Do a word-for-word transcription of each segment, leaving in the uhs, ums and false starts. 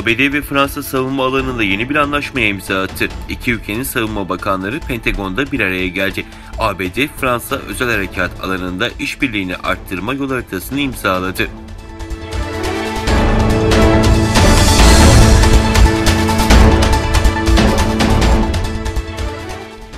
A B D ve Fransa savunma alanında yeni bir anlaşmaya imza attı. İki ülkenin savunma bakanları Pentagon'da bir araya geldi. A B D, Fransa özel harekat alanında işbirliğini arttırma yol haritasını imzaladı.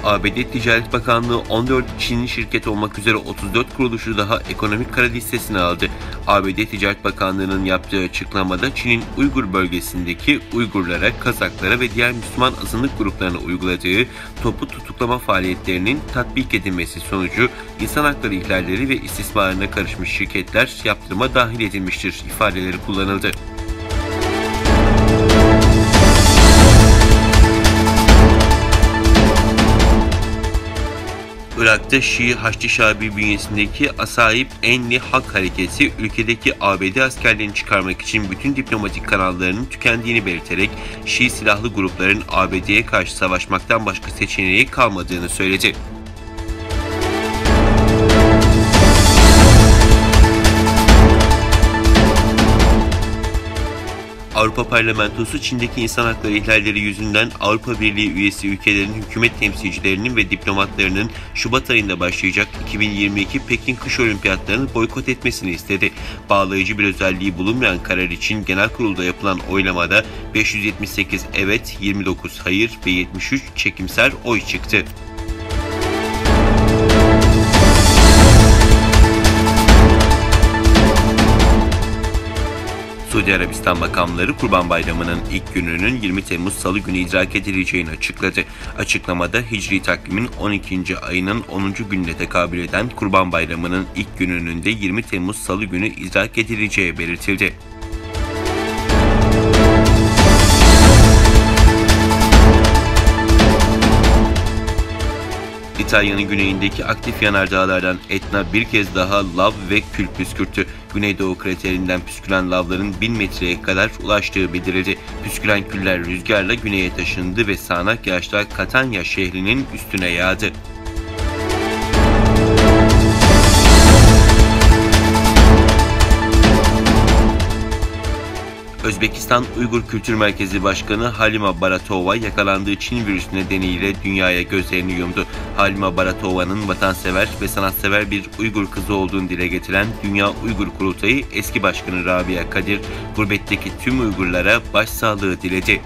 A B D Ticaret Bakanlığı on dört Çin şirketi olmak üzere otuz dört kuruluşu daha ekonomik kara listesine aldı. A B D Ticaret Bakanlığı'nın yaptığı açıklamada Çin'in Uygur bölgesindeki Uygurlara, Kazaklara ve diğer Müslüman azınlık gruplarına uyguladığı toplu tutuklama faaliyetlerinin tatbik edilmesi sonucu insan hakları ihlalleri ve istismarına karışmış şirketler yaptırıma dahil edilmiştir ifadeleri kullanıldı. Irak'ta Şii Haçlı Şabi bünyesindeki Asaib Enni Halk Hareketi ülkedeki A B D askerlerini çıkarmak için bütün diplomatik kanallarının tükendiğini belirterek Şii silahlı grupların A B D'ye karşı savaşmaktan başka seçeneği kalmadığını söyledi. Avrupa Parlamentosu Çin'deki insan hakları ihlalleri yüzünden Avrupa Birliği üyesi ülkelerin hükümet temsilcilerinin ve diplomatlarının Şubat ayında başlayacak iki bin yirmi iki Pekin Kış Olimpiyatlarını boykot etmesini istedi. Bağlayıcı bir özelliği bulunmayan karar için genel kurulda yapılan oylamada beş yüz yetmiş sekiz evet, yirmi dokuz hayır ve yetmiş üç çekimser oy çıktı. Suudi Arabistan makamları Kurban Bayramı'nın ilk gününün yirmi Temmuz Salı günü idrak edileceğini açıkladı. Açıklamada Hicri takvimin on ikinci ayının onuncu gününe tekabül eden Kurban Bayramı'nın ilk gününün de yirmi Temmuz Salı günü idrak edileceği belirtildi. İtalya'nın güneyindeki aktif yanardağlardan Etna bir kez daha lav ve kül püskürttü. Güneydoğu kraterinden püsküren lavların bin metreye kadar ulaştığı bildirildi. Püsküren küller rüzgarla güneye taşındı ve sağanak yağışlar Katanya şehrinin üstüne yağdı. Özbekistan Uygur Kültür Merkezi Başkanı Halima Baratova yakalandığı Çin virüsü nedeniyle dünyaya gözlerini yumdu. Halima Baratova'nın vatansever ve sanatsever bir Uygur kızı olduğunu dile getiren Dünya Uygur Kurultayı eski başkanı Rabia Kadir, gurbetteki tüm Uygurlara başsağlığı diledi.